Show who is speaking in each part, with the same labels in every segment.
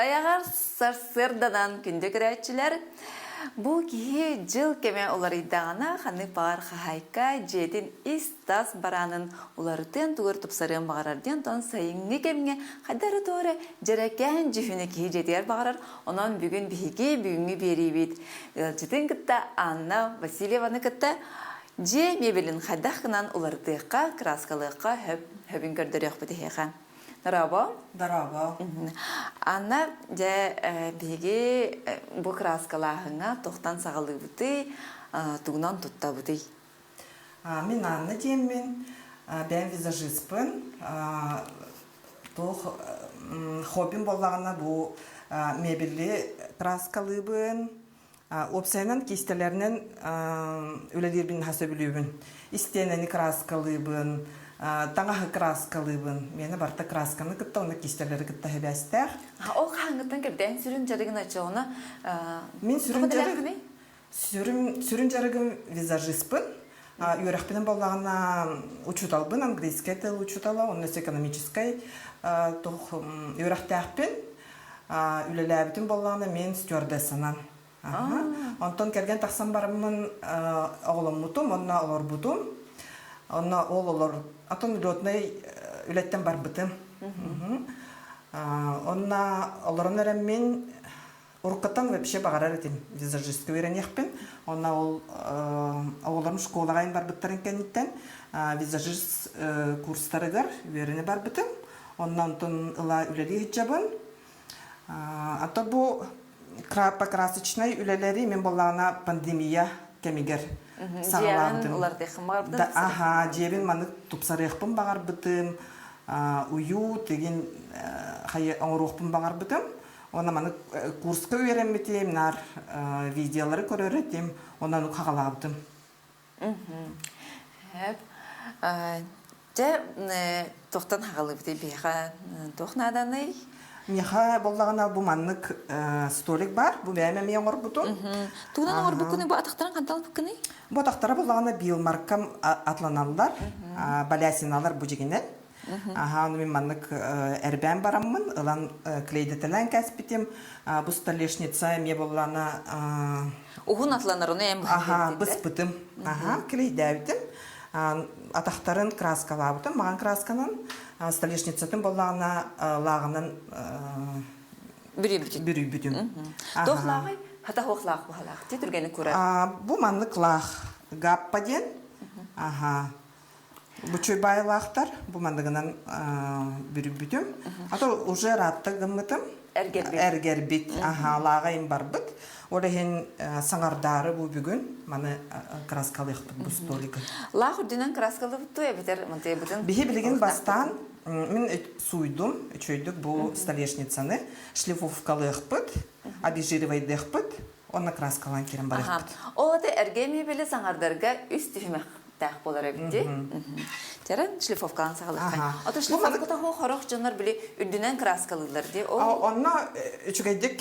Speaker 1: Сайаҕар сарсыарданан күндү көрөөччүлэр, бу киһи дьыл кэмэ уларыйдаҕына ханнык баҕар хаһаайка дьиэтин ис-тас бараанын уларытыан тугар тупсарыан баҕарар диэн онтон сайыҥҥы кэмҥэ хайдах эрэ туора дьэрэкээн дьүһүнү киһи дьиэтигэр баҕарар. Онон бүгүн биһиги бүгүҥҥү биэриибит ыалдьытын кытта Анна Васильеваны кытта дьиэ мебелин хайдах гынан уларытыахха, кырааскалыахха хөп хөбүн көрдөрүөхпүт эһиэхэ. Дорообо.
Speaker 2: Дорообо.
Speaker 1: Анна, дьэ, биһиги бу кырааскалааһыҥҥа тохтон саҕалыыбытый, тугунан туттабытый?
Speaker 2: Мин Анна диэммин, бэйэм визажиспын. Туох хоббим буоллаҕына бу мебели краскалыыбын, Уопсайынан киистэлэринэн үлэлиирбин наһаа сөбүлүүбүн. Истиэнэни кырааскалыыбын, таҥаһы кырааскалыыбын. Миэнэ барыта кыраасканы кытта уонна киистэлэри кытта сибээстээх.
Speaker 1: Ол хаһааҥҥыттан кэбдээн сүрүн дьарыгын оччоҕуна
Speaker 2: Мин сүрүн дьарык сүрүн дьарыгым визажиспын. Үөрэхпинэн буоллаҕына учууталбын, английскай тыл учуутала, уонна экономическай туох үөрэхтээхпин. Үлэлээбитим буоллаҕына мин стюардессанан. Онтон кэргэн тахсан бараммын оҕоломмутум, онно олорбутум. Онно ол олор, атын летнай үлэттэн барбытым. Онно олорон эрэммин уруккаттан вообще баҕарар этим визажистка үөрэниэхпин. Онно ол оҕолорум школаҕа барбыттарын кэнниттэн визажист курстарыгар үөрэнэ барбытым. Онно онтон ыла үлэлии сылдьабын. А то бу покрасочнай үлэлэри мен буоллаҕына пандемия кэмигэр саҕалаабытым. Аха, дьиэбин маннык тупсарыахпын баҕарбытым, уйуу тигин оҥоруохпун баҕарбытым. Онно маннык курска үөрэммитим, наар видеолары көрөр этим, онон хаҕалаабытым.
Speaker 1: Дьэ, туохтан хаҕалыыбытый биһиэхэ туох нааданый?
Speaker 2: Миэхэ буоллаҕына бу маннык столик баар. Бу бэйэм эмиэ оҥорбутум.
Speaker 1: Тугунан оҥорбуккунуй? Бу атахтарын хантан ылбыккыный?
Speaker 2: Бу атахтара буоллаҕына Билмаркам атланаллар, балясиналар бу дьигинэн. Аха, ону мин маннык эрбээн бараммын, ылан клейдэтэлээн кэспитим. Бу столешница эмиэ буоллаҕына
Speaker 1: Уһун атланар, ону эм
Speaker 2: Аха, быспытым. Аха, клейдээбитим. Атахтарын краскалаабытым. Маҕан красканан столешницатын буоллаҕына лааҕынан
Speaker 1: бүрүйбүтүм.
Speaker 2: Бүрүйбүтүм.
Speaker 1: Туох лааҕый? Хата хуох лаах баһалаах. Ти түргэни курар.
Speaker 2: Бу маннык лаах. Гаппа диэн. Аха. Бучуй баайлаахтар бу манныгынан бүрүйбүтүм. А то уже ыраатта гыммытым.
Speaker 1: Эргэрбит.
Speaker 2: Эргэрбит. Аха, лааҕайым барбыт. Ол иһин саҥардаары бу бүгүн маны краскалыахпыт бу столигы.
Speaker 1: Лаах үрдүнэн краскалыыбыт дуо эбэтэр мантыйбытын?
Speaker 2: Биһи билигин бастаан мин сууйдум үчүгэйдик бу столешницаны шлифовкалыахпыт, обезжиривайдыахпыт, онно краскалаан киирэн барыахпыт.
Speaker 1: Ол аты эргэ мебели саҥардарга үс түһүмэх таах буолар эбит дии. Чэрэн шлифовкалаан саҕалыахха. Ото шлифовката хорох дьоннор били үрдүнэн краскалыыллар дии.
Speaker 2: Ол онно үчүгэйдик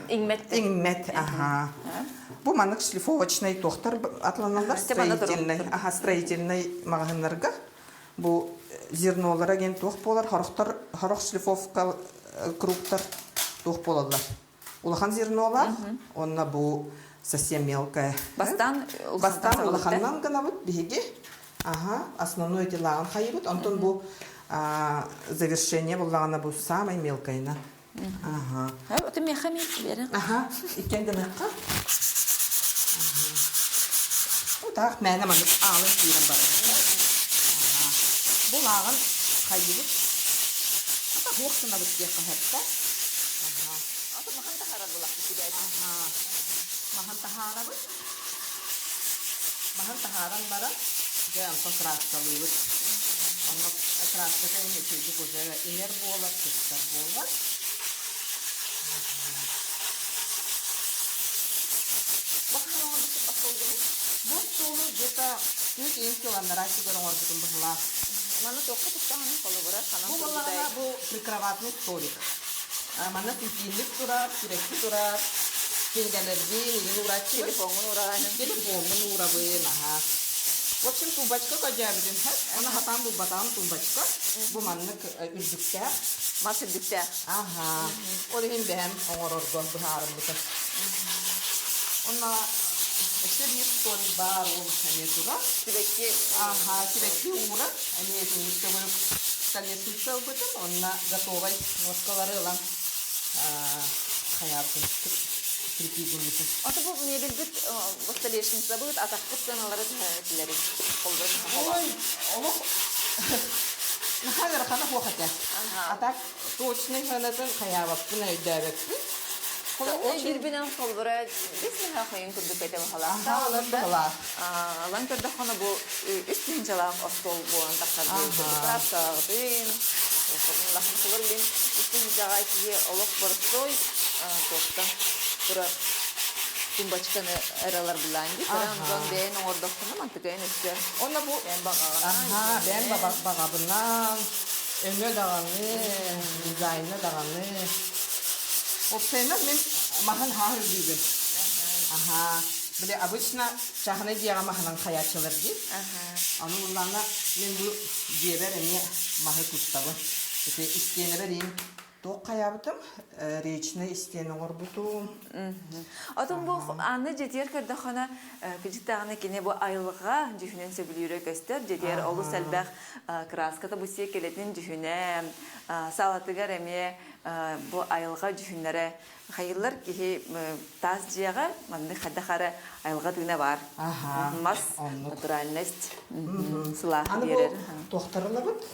Speaker 1: иҥмэт.
Speaker 2: Иҥмэт, аха. Бу маннык шлифовочнай туохтар атланаллар строительный, аха, строительный маҕаһыыннарга. Бу зернолара диэн туох буолар, хорохтор, хорох шлифовка кругтар туох буолаллар. Улахан зернолаах, уонна бу совсем мелкая.
Speaker 1: Бастаан
Speaker 2: Бастаан улаханнан гынабыт биһиги. Ага, основной дилаҕын хайыбыт. Онтон бу завершение буллаҕына бу самай мелкайна. Ага.
Speaker 1: Это меха берен.
Speaker 2: Ага, иккен гыныахха. Таах мээнэ маннык аалын киирэн барар. Бу лааҕын хайыбыт. Ата хуох сынабыт диэххэ сөптө.
Speaker 1: Ата махан таһаарар булахпыт сибээс.
Speaker 2: Махан таһаарабыт. Махан таһааран баран, дьэ онтон краскалыыбыт. Онно краската үчүгдүк уже иҥэр буолар, кыстар буолар. Бу остуолу где-то 4 сыл анараа сигэр оҥорбутум быһылаах.
Speaker 1: Маны туохха туттаҕыный холобура ханан
Speaker 2: Бу буоллаҕына бу прикроватный столик. Манна светильник турар, сибэкки турар, кинигэлэрбин игин уурааччыбын.
Speaker 1: Телефоҥҥун уураҕын.
Speaker 2: Телефоммун уурабын, аха. В общем, тумбочка көрдөөбүтүм. Оны хатаан булбатаҕым тумбочка. Бу маннык үрдүктээх.
Speaker 1: Мас үрдүктээх.
Speaker 2: Аха. Ол иһин бэһэм оҥорорго быһаарыммыта. Онно өссө биир столик баар ол эмиэ турар.
Speaker 1: Сибэкки.
Speaker 2: Аха, сибэкки уурар. Эмиэ итинник төгүрүк столешница ылбытым. Онно готовай ножкалары ылан хайаабытым крепигуммутум.
Speaker 1: Ото бу мебельбит столешницабыт атахпыт сыаналара түһэтилэрин
Speaker 2: Ой, олох наһаа ыарахана суох этэ. А так точный сыанатын хайаабаппын өйдөөбөппүн.
Speaker 1: Биирбинэн холбура бис наһаа хойун курдук этэ баһалаах. Ылан көрдөххүнэ бу үс тыһыынчалаах остуол буолан тахсар кырааскалаабытын, улахан холор билин үс тыһыынчаҕа киһи олох боростуой туохтан турар тумбочканы эралар булаан дии көрөн онтон бэйэн оҥордоххуна мантыкайын өссө
Speaker 2: Онно бу
Speaker 1: бэйэн баҕаҕынан
Speaker 2: бэйэн баҕабынан өҥө даҕаны дизайна даҕаны Опсайынан мин маһын хаа үрдүүбүн. Аха. Били обычно чааһынай дьиэҕэ маһынан хайааччылар дии. Аны уллаана мин бу дьиэбэр эмиэ маһы туттабын. Ити истиэнэбэр иин туох хайаабытым? Речный истиэнэ оҥорбутум.
Speaker 1: Отон бу аны дьиэтигэр көрдөххүнэ, кыдьыктаҕына кини бу айылҕа дьүһүнүн сөбүлүүрэ көстөр. Дьиэтигэр олус элбэх краската бу сиэкилэтин дьүһүнэ, саалатыгар эмиэ бу айылҕа дьүһүннэрэ хайыллар киһи таас дьиэҕэ маннык хайдах эрэ айылҕа тыына баар. Мас натуральность сылааһы биэрэр.
Speaker 2: Туохтарылабыт?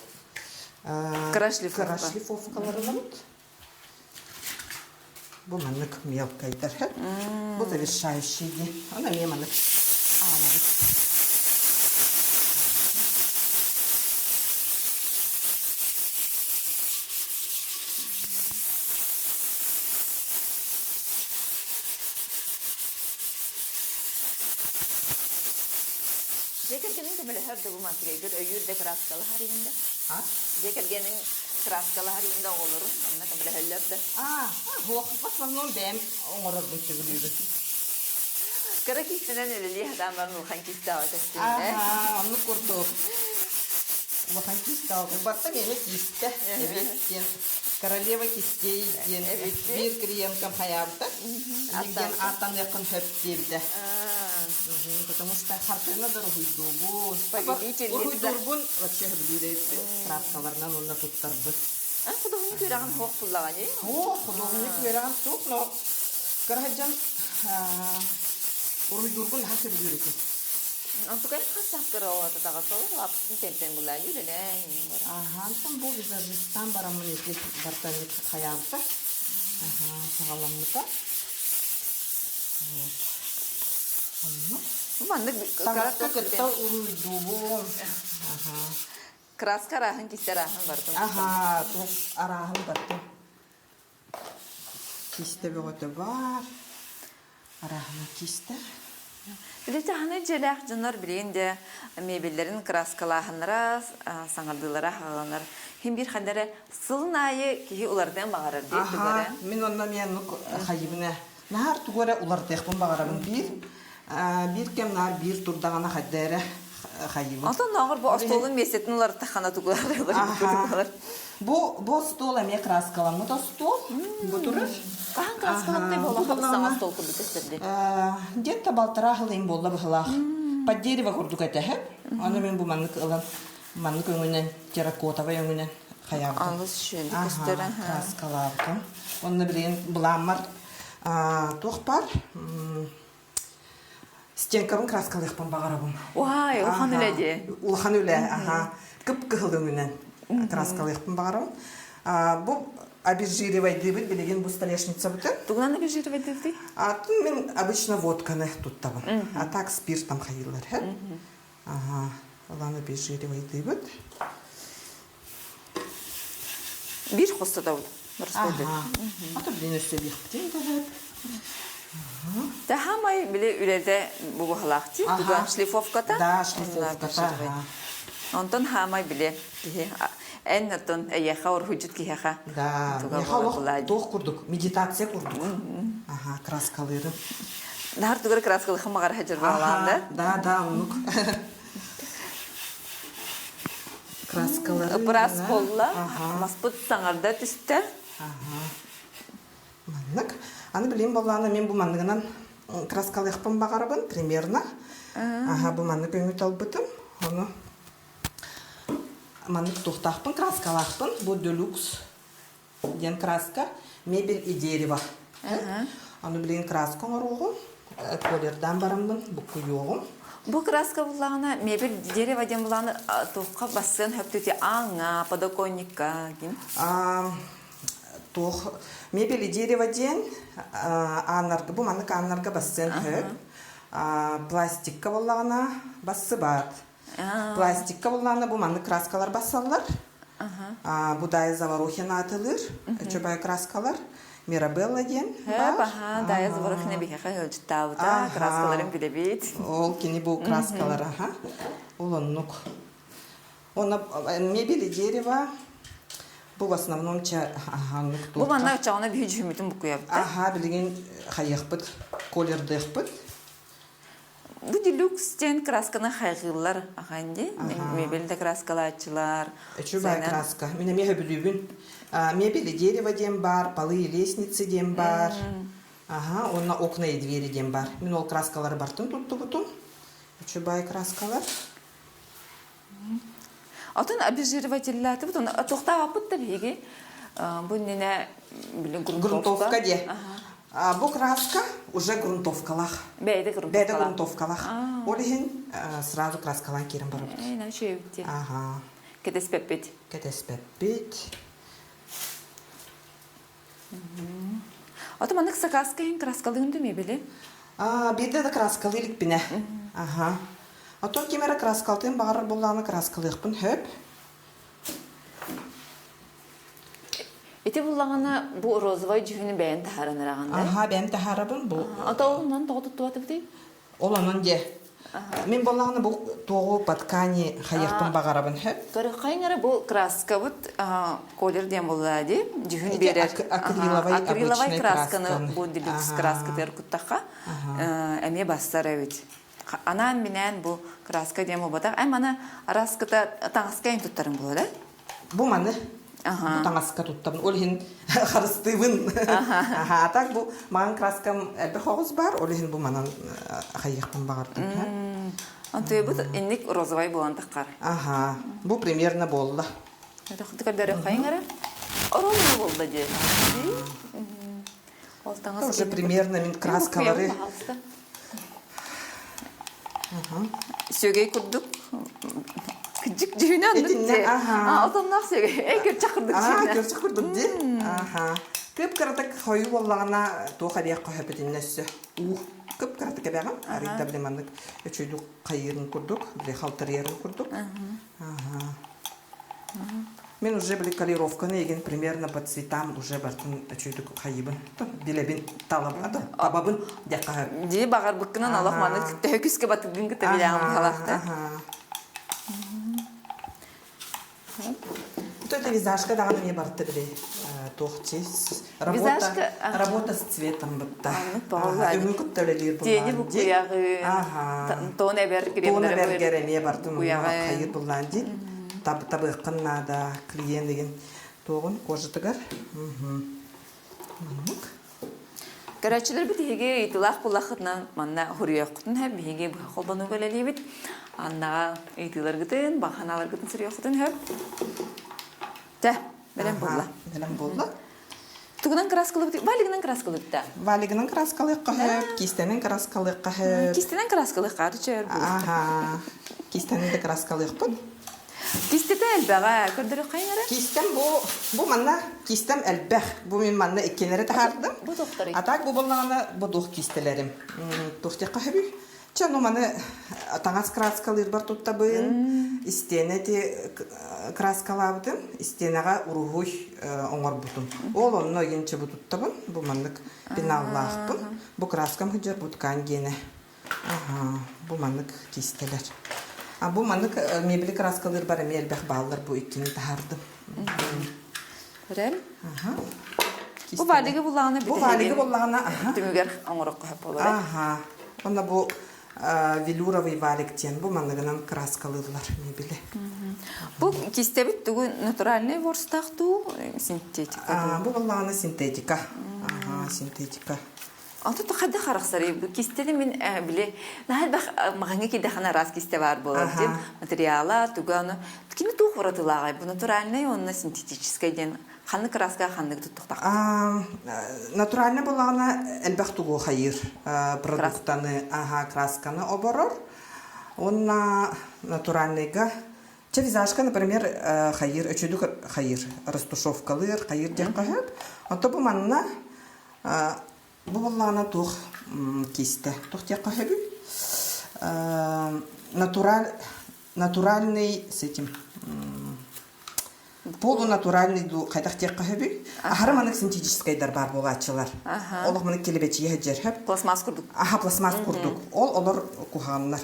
Speaker 1: Кыра шлифовка.
Speaker 2: Кыра шлифовкаларылабыт. Бу маннык мелкайдар. Бу завершающий дии. Аны эмиэ маннык аалабыт.
Speaker 1: Дьиэ кэргэниҥ көмөлөһөр да бу мантыгайгыр өйүүр да кырааскалаһар иһин да?
Speaker 2: А?
Speaker 1: Дьиэ кэргэниҥ кырааскалаһар иһин да оҕолорун онно көмөлөһөллөр да?
Speaker 2: А, суох. В основном бэйэм оҥорорбун сөбүлүүбүн.
Speaker 1: Кыра киистэнэн үлэлии сатаан баран улахан киистэҕэ көстүннэ.
Speaker 2: Аха, оннук курдук. Улахан киистэҕэ барта миэнэ киистэ. Эбит диэн королева кистей диэн биир клиенткам хайаабыта. Диэн ааттаныаххын сөп диэбитэ. Потому что хартыына да уруһуйдуубун. Уруһуйдуурбун вообще сөбүлүүр эбиппин. Краскаларынан уонна туттарбын.
Speaker 1: Худуоһунньук үөрэҕин суох буллаҕа ини?
Speaker 2: Суох, худуоһунньук үөрэҕин суох, но кыра сылдьан уруһуйдуурбун наһаа сөбүлүүр этим.
Speaker 1: Онтукай хас сааскара оҕото таҕыста ол лааппытын кэмтэн булаан үлэлээн
Speaker 2: Аха, антон бу визажистан бараммын ити бартанник хайаабыта. Аха, саҕаламмыта. Вот. Оннук.
Speaker 1: Маннык
Speaker 2: Таҥаска кытта уруйдуубун. Аха.
Speaker 1: Краска арааһын, кистэ арааһын бардым.
Speaker 2: Аха, туох арааһын бардым. Кистэ бөҕөтө баар. Арааһына кистэ.
Speaker 1: Били таһаны дьиэлээх дьоннор билигин де мебеллэрин краскалааһыннара, саҥардыылара хааланар. Хим биир ханна сылын аайы киһи уларытыан баҕарар диир
Speaker 2: Аха, мин онно эмиэ оннук хайыбына Наһаар тугу эрэ уларытыахпын баҕарабын биир биир кэм наар биир турдаҕына хайда эрэ хайыыбын.
Speaker 1: Онтон ноҕор бу остуолун миэстэтин уларыттаххына тугу уларытар?
Speaker 2: Бу бу остуол эмиэ краскаламмыт остуол. Бу турар.
Speaker 1: Хаһан краскаламмытай буолла саҥа остуол курдук көстөрдү.
Speaker 2: Где-то балтараа сыл им буолла быһылаах. Под дерево курдук этэ Аны мен бу маннык ылан маннык өҥүнэн терракотовай өҥүнэн хайаабытым.
Speaker 1: Алыс үчүгэй көстөр.
Speaker 2: Краскалаабытым. Онно билигин былааммар туох баар стенкабын краскалыахпын баҕарабын.
Speaker 1: Уай, улахан үлэ дии.
Speaker 2: Улахан үлэ, аха. Кып-кыһыл өҥүнэн краскалыахпын баҕарабын. Бу обезжиривайдыыбыт билигин бу столешницабытын.
Speaker 1: Тугунан обезжиривайдыыбытый?
Speaker 2: Атын мин обычно водканы туттабын. А так спиртом хайыылар. Ага, ылан обезжиривайдыыбыт.
Speaker 1: Биир хостотобут.
Speaker 2: Ага. А то блин өссө биэхпитин да
Speaker 1: Таһамай били үлэтэ бу баһалаахтыы туга шлифовката.
Speaker 2: Да, шлифовката.
Speaker 1: Онтон хаамай били киһи эн оттон эйиэхэ уруһуйдьут киһиэхэ.
Speaker 2: Да, миэхэ олох туох курдук, медитация курдук. Ага, краскалыырым.
Speaker 1: Наар тугар краскалыхым маҕар хадьырбаалаан да?
Speaker 2: Да, да, оннук. Краскалары.
Speaker 1: Ыпыраас буолла. Маспыт саҥарда түстэ.
Speaker 2: Маннык. Аны билигин буоллаҕына мин бу манныгынан краскалыахпын баҕарабын примерно. Аха бу маннык өҥү талбытым. Ону маннык туохтаахпын краскалаахпын. Бу делюкс диэн краска мебель и дерево. Аны билигин краска оҥоруоҕум, колердаан бараммын буккуйуоҕум.
Speaker 1: Бу краска буллаҕына мебель дерево диэн булааны туохха бассыан хөптүтү ааҥҥа, подоконникка ким?
Speaker 2: Туох мебель и дерево диэн ааннарга бу маннык ааннарга бассыан хөп. Пластикка буоллаҕына бассыбат. Пластикка буллаана бу маннык краскалар бассаллар. Бу Дая Заворохина атылыр, чөбай краскалар. Мирабелла диэн
Speaker 1: баар. Аха, Дая Заворохина биһиэхэ ыалдьыттаабыта, краскаларын билэбит.
Speaker 2: Ол кини бу краскалар, аха. Ол оннук. Онно мебель и дерево бу в основном ча оннук
Speaker 1: Бу манна оччоҕуна биһи дьүһүммүтүн буккуйабыт.
Speaker 2: Аха, билигин хайыахпыт, колердыахпыт.
Speaker 1: Бу делюкс диэн красканы хайҕыыллар ахан дии. Мебель да краскалааччылар.
Speaker 2: Үчүгэй краска. Мин эмиэ сөбүлүүбүн. Мебель и дерево диэн баар, полы и лестницы диэн баар. Аха, уонна окна и двери диэн баар. Мин ол краскалары бартын туттубутум. Үчүгэй краскалар.
Speaker 1: Атын обезжиривателлээтибит, оны туохтаабаппыт да биһиги. Бу иннинэ били грунтовка.
Speaker 2: Грунтовка диэ. Бу краска уже грунтовкалаах.
Speaker 1: Бэйдэ
Speaker 2: грунтовкалаах. Бэйдэ грунтовкалаах. Ол иһин сразу краскалаан киирэн барабыт.
Speaker 1: Ээ, үчүгэйбит.
Speaker 2: Ага.
Speaker 1: Кэтэспэппит.
Speaker 2: Кэтэспэппит.
Speaker 1: Ото маннык сакааска иһин краскалыын да мебели?
Speaker 2: Биирдэ да краскалыы иликпинэ. Аха. Оттон ким эрэ краскалтыын баҕарар буоллаҕына краскалыахпын сөп.
Speaker 1: Ити буллаҕына бу розовай дьүһүнү бэйэн таһааран ыраҕын да?
Speaker 2: Аха, бэйэм таһаарабын бу.
Speaker 1: Ото онон тоҕо туттубатыбытый?
Speaker 2: Ол онон диэ. Мин буоллаҕына бу туоҕу по ткани хайыахпын баҕарабын сөп.
Speaker 1: Көрөххөйүн эрэ бу краскабыт колер диэн буолла дии. Дьүһүн биэрэр.
Speaker 2: Акриловай
Speaker 1: Акриловай красканы бу делюкс краскатыгар куттахха эмиэ бассар эбит. Анаан-минээн бу краска диэн буолбатах. Эн маны араскыта таҥаска эн туттарыҥ буолуо да?
Speaker 2: Бу маны бу таҥаска туттабын. Ол иһин харыстыыбын. Аха, так бу маҥан краскам элбэх оҕус бар, ол иһин бу манан хайыахпын баҕардым.
Speaker 1: Антыйбыт инник розовай буолан таххар.
Speaker 2: Аха, бу примерно буолла.
Speaker 1: Көрдөрө хайың эрэ? Оруолу буолла дии. Ол таҥас
Speaker 2: Тоже примерно мин краскалары
Speaker 1: Сүөгэй курдук кыдьык дьүһүнэ оннук
Speaker 2: Итиннэ,
Speaker 1: дии.
Speaker 2: аха.
Speaker 1: Отонноох сүөгэй. Эй, күрчэх курдук
Speaker 2: Аа,
Speaker 1: дьүһүнэ.
Speaker 2: күрчэх курдук дии. Аха. Кып-кыратык хойуу буоллаҕына туох эбиэх көһөпүтүннэ өссө уу кып-кыратык эбэҕин. Арыйда били маннык үчүйдүк хайыырын курдук, били халтарыйарын курдук. Аха. Мин уже били колеровканы егин примерно по цветам уже бартын үчүйдүк хайыбын. Билэбин талабын, табабын диэххэ.
Speaker 1: Дии баҕарбыккынан олох маны төһө күскэ батыргын кытта билэҕин быһалаахта.
Speaker 2: Вот это визажка даҕаны эмиэ барыта били туох работа работа с цветом бытта. Өҥү кытта үлэлиир
Speaker 1: Тиэни буккуйаҕын, тон эбэр
Speaker 2: Тон эбэргэр эмиэ бартын хайыр буллаан дии. Табыаххын наада клиент деген туоҕун кожатыгар. Маннык.
Speaker 1: Көрөөччүлэрбит биһиги ыйытыылаах буоллаххытына манна суруйуоххутун сөп, биһиги быһа холбонууга үлэлиибит. Аннаҕа ыйытыыларгытын, баҕа санааларгытын суруйуоххутун сөп. Чэ, бэлэм буолла.
Speaker 2: Бэлэм буолла.
Speaker 1: Тугунан кырааскалыыбыт? Валигынан кырааскалыыбыт да?
Speaker 2: Валигынан кырааскалыахха сөп, киистэнэн кырааскалыахха сөп.
Speaker 1: Киистэнэн кырааскалыахха чөөр буолла.
Speaker 2: Аха. Киистэнэн да кырааскалыахпыт.
Speaker 1: Кистэтэ элбэҕэ, көрдөрүөххэйин эрэ.
Speaker 2: Кистэм бу, бу манна кистэм элбэх. Бу мин манна иккилэри таһаардым.
Speaker 1: Бу тохторуй.
Speaker 2: А так бу боллаҕына бу дух кистэлэрим. Туох диэххэ сөбүй? Чэ, ну маны таҥас краскалыырбар туттабын. Истиэнэ ити краскалаабытым. Истиэнэҕэ уруһуй оҥорбутум. Ол онно игинчэ бу туттабын. Бу маннык пеналлаахпын. Бу краскам сылдьар бу ткань гиэнэ. Аһаа, бу маннык киистэлэр. А бу маннык мебели краскалыырбар эмиэ элбэх бааллар бу иккини таһаардым.
Speaker 1: Көрөм.
Speaker 2: Аха.
Speaker 1: Бу валиги буллаҕына
Speaker 2: Бу валиги буллаҕына аха.
Speaker 1: Түмүгэр оҥороххо сөп буолар.
Speaker 2: Аха. Онно бу. велюровый валик диэн бу манныгынан краскалыыллар мебели.
Speaker 1: Бу кистэбит тугу натуральный ворстаах дуу, синтетика дуу?
Speaker 2: Бу буоллаҕына синтетика. Ага, синтетика.
Speaker 1: Онто хайдах арахсарый? Бу кистени мин били наһаа элбэх маҕаҥҥа киирдэххинэ араас кистэ баар буолар диэн материала туга ону кини туох уратылааҕай? Бу натуральный уонна синтетическэй диэн ханнык краска ханнык туттухтаах?
Speaker 2: Натуральный буоллаҕына элбэх тугу хайыыр продуктаны, аха, красканы оборор. Уонна натуральныйга Чэ, визажка, например, хайыыр, үчүдүк хайыыр, растушевкалыыр, хайыыр диэххэ сөп. Онто бу манна бу буоллаҕына туох киистэ? Туох диэххэ сөбүй? Натураль, натуральный с этим полунатуральный дуу хайдах диэххэ сөбүй? Аһара маннык синтетическайдар баар буолааччылар. Олох маннык килэбэчийэ сылдьар сөп.
Speaker 1: Пластмасс курдук.
Speaker 2: Аха, пластмасс курдук. Ол олор куһаҕаннар.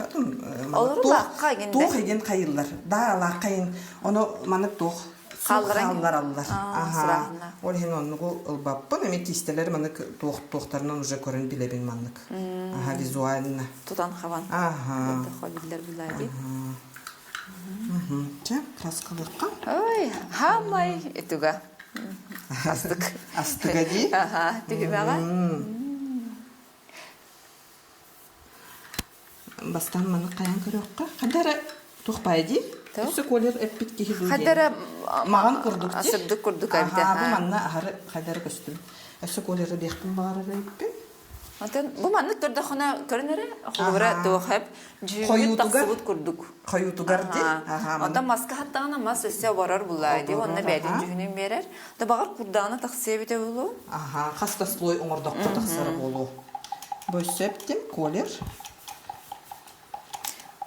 Speaker 1: Олору лаахха игин
Speaker 2: Туох игин хайыллар. Да, лаахха игин. Ону маннык туох хааллараллар. Аха. Ол иһин оннугу ылбаппын. Эми киистэлэр маннык туох туохтарынан уже көрөн билэбин маннык. Аха, визуально.
Speaker 1: Тутан хабан.
Speaker 2: Аха.
Speaker 1: Биллэр билээди.
Speaker 2: Чэ, краскалыахха.
Speaker 1: Ой, хаамай итуга. Астык.
Speaker 2: Астыга дии.
Speaker 1: Аха, түһүмэҕэ.
Speaker 2: Бастаан маны хайан көрүөххэ. Ханна эрэ туох баай дии? Өссө колер эппит киһи дуу
Speaker 1: Ханна эрэ
Speaker 2: Маҕан курдук дии.
Speaker 1: Сырдык курдук эбит.
Speaker 2: Аха, бу манна аһары хайда эрэ көстүм. Өссө колеры диэхпин баҕарар эбиппин.
Speaker 1: Атын бу маннык көрдөххүнэ көрөн эрэ холобура туох эп дьүүгүт тахсыбыт курдук.
Speaker 2: Хойуутугар ди.
Speaker 1: Онтон маска хаттаҕына мас өссө оборор буллаа ди онно бэйэтин дьүһүнүн биэрэр. Да баҕар курдаҕына тахсыа эбитэ буолуо.
Speaker 2: Аха, хас да слой оҥордоххо тахсара буолуо. Бу өссө эптим колер.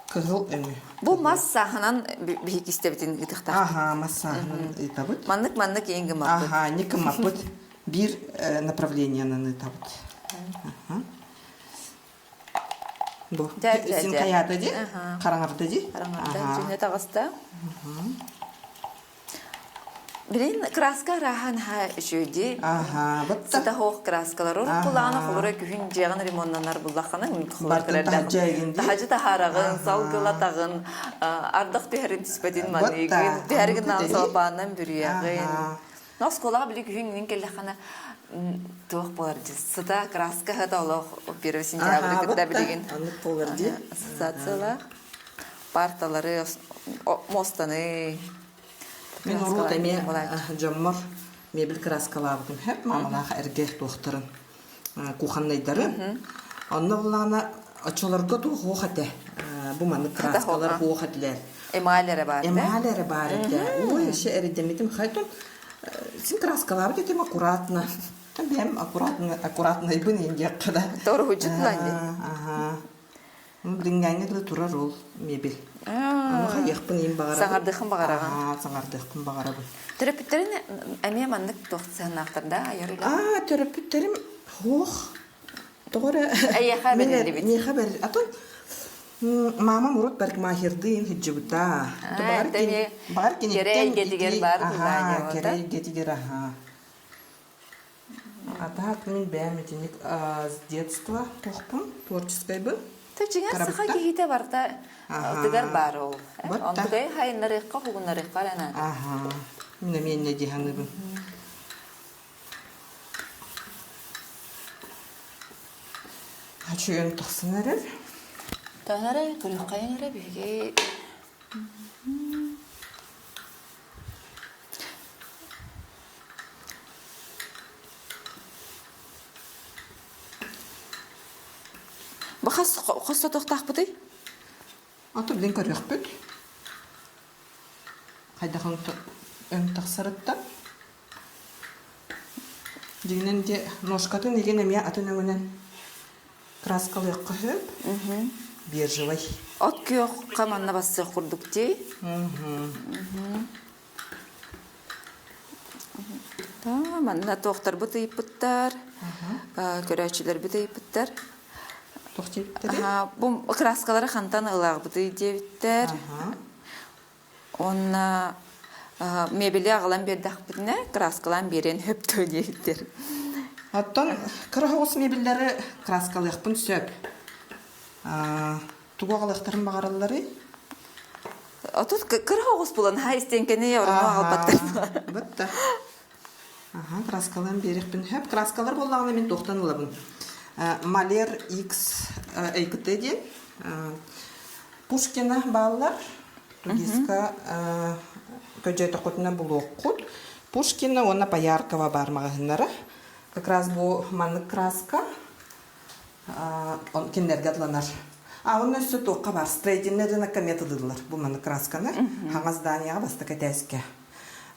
Speaker 2: Кыһыл өҥү.
Speaker 1: Бу мас сааһынан биһиги истэбитин ыытыахтаахпыт.
Speaker 2: Аха, мас сааһынан ыытабыт.
Speaker 1: Маннык-маннык иин гыммаппыт.
Speaker 2: Аха, не гыммаппыт. Биир направлениенан ыытабыт. Бу. Син хайаата ди? Хараҥарда ди?
Speaker 1: Хараҥарда. Дьүһүнэ таҕыста. Билин краска арааһа наһаа үчүгэй.
Speaker 2: Аха, бытта.
Speaker 1: Сыта хоох краскалар уруккулаана холоро күһүн дьиэҕин ремоннанар буллаххына
Speaker 2: Бартын таһырдьа игин дии.
Speaker 1: Таһдьа таһаараҕын, салгылатаҕын, ардах түһэрин түспэтин маныыгын, түһэргин наан салапаанынан бүрүйэҕин. Но оскуолаҕа били күһүн иҥин кэллэххинэ туох буолар дии сыта краска сыта олох первый сентябрь кытта билигин
Speaker 2: Оннук буолар дии.
Speaker 1: Ассоциациялаах парталары, муостаны
Speaker 2: Мин урут эмиэ дьоммор мебель краскалаабытым сөп маамалаах эргэ туохтарын кухоннайдарын. Онно буллаҕына оччолорго туох уох этэ. Бу маннык краскалар уох этилэр.
Speaker 1: Эмаль эрэ баар этэ.
Speaker 2: Эмаль эрэ баар этэ. Ой, еще эрэйдэммитим. Хайтон син краскалаабыт этим аккуратно. Бэйэм аккуратно аккуратнайбын диэххэ да.
Speaker 1: Торуһучут дии.
Speaker 2: Ага. Билиҥҥээҥҥэ дылы турар ол мебель. Аны хайыахпын иһин баҕарабын.
Speaker 1: Саҥардыаххын баҕараҕын.
Speaker 2: Аа, саҥардыахпын баҕарабын.
Speaker 1: Төрөппүттэрин эмиэ маннык туох сыһыаннаахтар да айар үлэ?
Speaker 2: Аа, төрөппүттэрим суох. Тоҕо эрэ
Speaker 1: Эйиэхэ бэриллибит.
Speaker 2: Миэхэ бэрил. Атын мамам урут парикмахердыын сылдьыбыта.
Speaker 1: Баҕар
Speaker 2: баҕар
Speaker 1: киниттэн кэрэ эйгэтигэр баар
Speaker 2: Аһаа, кэрэ эйгэтигэр аһаа. А так мин бэйэм итинник с детства туохпун, творческайбын.
Speaker 1: Дьиҥэр саха киһитэ барыта тыгар баар ол. Онтугай хайыннарыахха, хугуннарыахха эрэ наада.
Speaker 2: Аха. Мин эмиэ инньэ дии саныыбын. Ачыйан тахсан эрэр.
Speaker 1: Таһара, көрүөххэйин эрэ биһиги Бу хас хос сотуохтаахпытый?
Speaker 2: Ото билин көрүөхпүт. Хайдах өҥ тахсарыттан. Дьиҥинэн дьэ ножкатын игин эмиэ атын өҥүнэн краскалыахха сөп. Бежевый.
Speaker 1: От күөххэ манна бассыах курдук дии. Манна туохтарбыт ыйыппыттар, көрөөччүлэрбит ыйыппыттар.
Speaker 2: Туох диэбиттэрий?
Speaker 1: Бу краскалары хантан ылаҕбытый диэбиттэр. Уонна мебели аҕалан биэрдэхпитинэ краскалаан биэриэн сөптөө диэбиттэр.
Speaker 2: Оттон кыра соҕус мебеллэри краскалыахпын сөп. Тугу аҕалыахтарын баҕаралларый?
Speaker 1: Отут кыра оҕус булан ха истиэҥкэни орону аҕалбаттар.
Speaker 2: Бытта. Аха, краскаларын биэриэхпин сөп. Краскалар буоллаҕына мин туохтан ылабын? Малер X ЭКТ диэн Пушкина бааллар. Тугиска көдьөөтөххүтүнэ булуоххут. Пушкина уонна Пояркова баар маҕаһыыннара. Как раз бу маннык краска кинилэргэ атланар. А онно өссө туохха баар строительный рынокка методылар бу маннык красканы хаҥас зданияҕа бастакы этээскэ.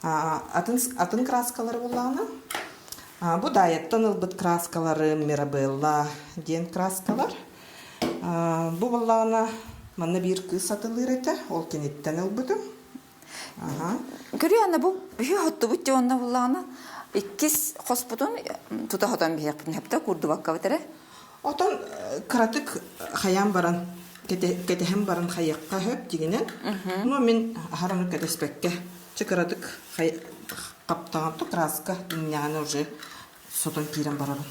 Speaker 2: Атын, атын краскалары буллаҕына бу Дайеттан ылбыт краскалары Мирабелла диэн краскалар. Бу буллаҕына манна биир кыыс атылыыр этэ, ол киниттэн ылбытым.
Speaker 1: Көрүө аны бу биһи хоттубут дии онно буллаҕына иккис хоспутун тута хотон биһиэхпитин сөптө куурдубаккабыт эрэ.
Speaker 2: Отон кыратык хайаан баран кэтэһэн баран хайыахха сөп дигинэн. Но мин аһараны кэтэспэккэ чэ кыратык хаптаҕан то краска инньэҕинэ уже сотон киирэн барабын.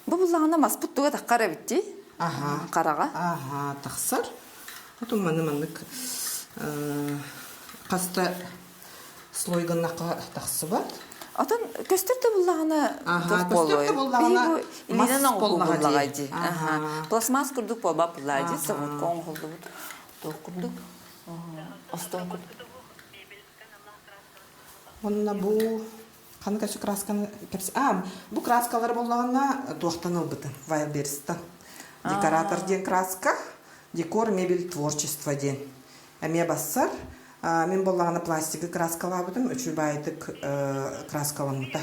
Speaker 1: Бу буллаҕына маспыт туга таххар эбит дии?
Speaker 2: Аһаа.
Speaker 1: Хараҕа.
Speaker 2: Аһаа, тахсар. Отун маны маннык хаста слой гыннахха тахсыбат.
Speaker 1: Отон көстөр да буллаҕына
Speaker 2: Аһаа, көстөр да буллаҕына мас буоллаҕа дии.
Speaker 1: Аһаа. Пластмасс курдук буолбат буллаҕа дии, заводка оҥоһуллубут туох курдук. Остуол курдук.
Speaker 2: Уонна бу Ханнык өссө красканы кэпс... А, бу краскалары буллаҕына туохтан ылбытым? Вайлберстан. Декоратор диэн краска, декор мебель творчество диэн. Эмиэ бассар. Мин буоллаҕына пластигы краскалаабытым, үчүгэй баайдык краскаламмыта.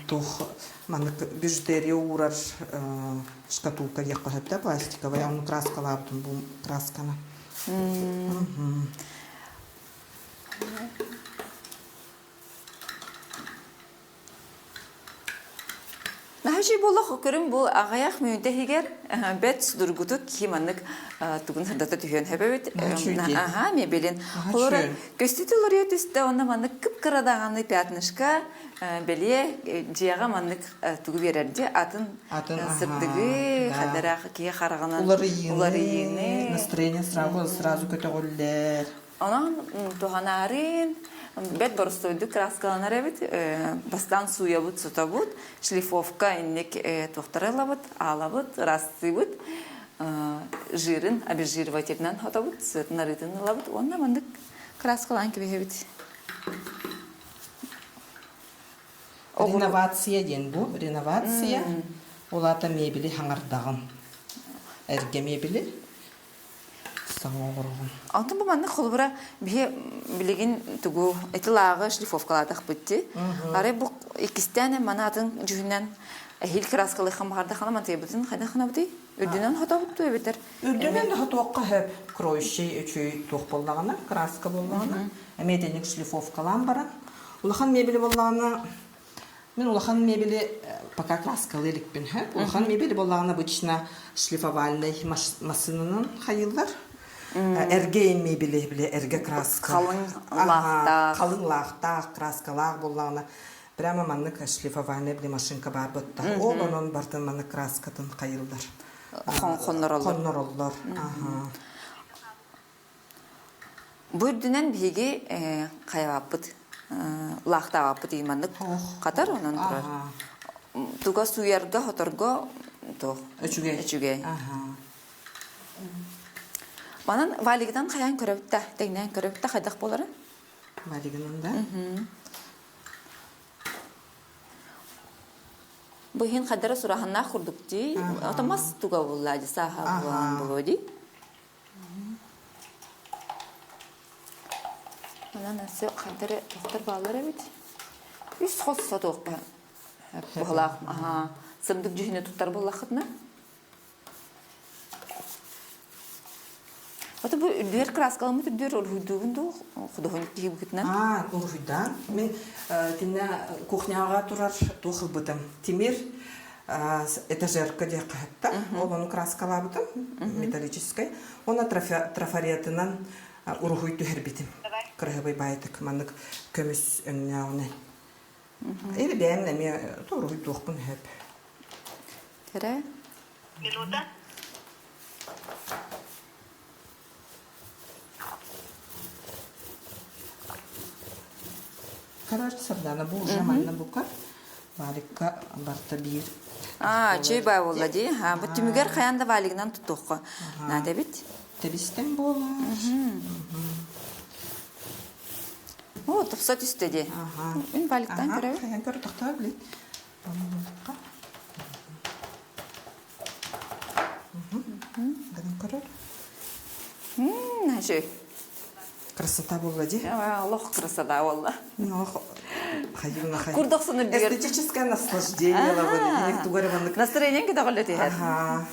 Speaker 2: Туох маннык бижутерия уурар шкатулка диэххэ сөп да пластиковая, ону краскалаабытым бу красканы.
Speaker 1: Наһаа буоллах көрүҥ бу аҕыйах мүнүүтэ иһигэр бэт судургутук киһи маннык тугун сырдата түһүөн сөп эбит. Аха, мебелин. Холоро көстүүтэ уларыйа түстэ, онно маннык кып-кыра даҕаны пятнышко бэлиэ дьиэҕэ маннык тугу биэрэр дии атын сырдыгы, хадараах киһи хараҕынан уларыйыыны,
Speaker 2: настроение сразу сразу көтөҕүллэр.
Speaker 1: Онон туһанаарын бэрт боростуойдук краскаланар эбит. Бастаан сууйабыт, сутобут, шлифовка инник туохтары ылабыт, аалабыт, ыраастыыбыт, жирын обезжиривателинэн хотобут, сыатын арыытын ылабыт уонна маннык краскалаан кэбиһэбит.
Speaker 2: Реновация диэн бу реновация ол аата мебели хаҥардаҕын эргэ мебели Саҥа оҥороҕун.
Speaker 1: Онтон бу маннык холобура биһи билигин тугу ити лааҕы шлифовкалаатахпыт дии. Арай бу иккистээн маны атын дьүһүнэн эһиил краскалыахха баҕардаххына мантыйабытын хайдах гынабытый? Үрдүнэн хотобут дуу эбэтэр
Speaker 2: Үрдүнэн да хотуохха сөп. Кроющий үчүгэй туох буоллаҕына, краска буоллаҕына, эмиэ итинник шлифовкалаан баран. Улахан мебели буоллаҕына Мин улахан мебели пока краскалыы иликпин сөп. Улахан мебели буоллаҕына обычно шлифовальнай массыынанан хайыыллар. Эргэ мебели били эргэ краска.
Speaker 1: Халыҥ лаахтаах.
Speaker 2: Халыҥ лаахтаах, краскалаах буоллаҕына прямо маннык шлифовальнай били машинка баар бытта. Ол онон бартын маннык краскатын хайыыллар.
Speaker 1: Хоннороллор.
Speaker 2: Хоннороллор. Аха.
Speaker 1: Бу үрдүнэн биһиги хайабаппыт, лаахтаабаппыт и маннык хатар онон турар. Туга сууйарга, хоторго туох
Speaker 2: Үчүгэй.
Speaker 1: үчүгэй. Манан валигынан хайаан көрөбүт да, тэҥнээн көрөбүт да хайдах буоларын?
Speaker 2: Валигынан да?
Speaker 1: Бу иһин хайдара сураһаннаах курдук дии. Ото мас туга булла дии, сааһа булан булуо дии. Манан өссө хайда эрэ тохтор бааллар эбит. Үс хос сотуохха быһалаах сырдык дьүһүнү туттар буоллаххытына. Ото бу үрдүгэр краскаламмыт үрдүгэр уруһуйдуугун дуу худуоһунньук киһи быһыытынан?
Speaker 2: Аа, уруһуйдаан. Мин кинэ кухняҕа турар туох ылбытым. Тимир этажерка диэххэ сөптө. Ол ону краскалаабытым металлическай. Уонна трафаретынан уруһуй түһэрбитим. Кыраһыбай баайтык маннык көмүс өҥнөөҕүнэн. Или бэйэм эмиэ уруһуйдуохпун сөп.
Speaker 1: Кэрэ.
Speaker 2: Минута. Короче, Сардана бу уже манна бука валикка барта биир.
Speaker 1: Аа, чүй бай буолла дии. Ha, бу түмүгэр хайан да валигынан тутуохха наада эбит.
Speaker 2: Тэбистен буолар.
Speaker 1: О, тупса түстэ дии. Мин валиктан көрөбүн.
Speaker 2: Хайан көр тохтоо билит. Оннукка. Гынан көрөр.
Speaker 1: Үчүгэй.
Speaker 2: Красота буолла дии.
Speaker 1: Олох красота буолла.
Speaker 2: Олох хайыына хай.
Speaker 1: Курдохсун үрдүгэр.
Speaker 2: Эстетическое наслаждение лабын. Тугу эрэ маннык.
Speaker 1: Настроениең көтөҕүллэ түһэр.
Speaker 2: Аха.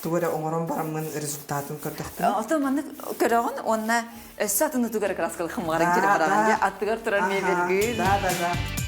Speaker 2: Тугу эрэ оҥорон бараммын результатын көрдөхпүнэ.
Speaker 1: Ото маннык көрөҕүн уонна өссө атыны тугу эрэ краскалыхым баран кире бараҕын дии. Аттыгар турар мебелгин.
Speaker 2: Да, да, да.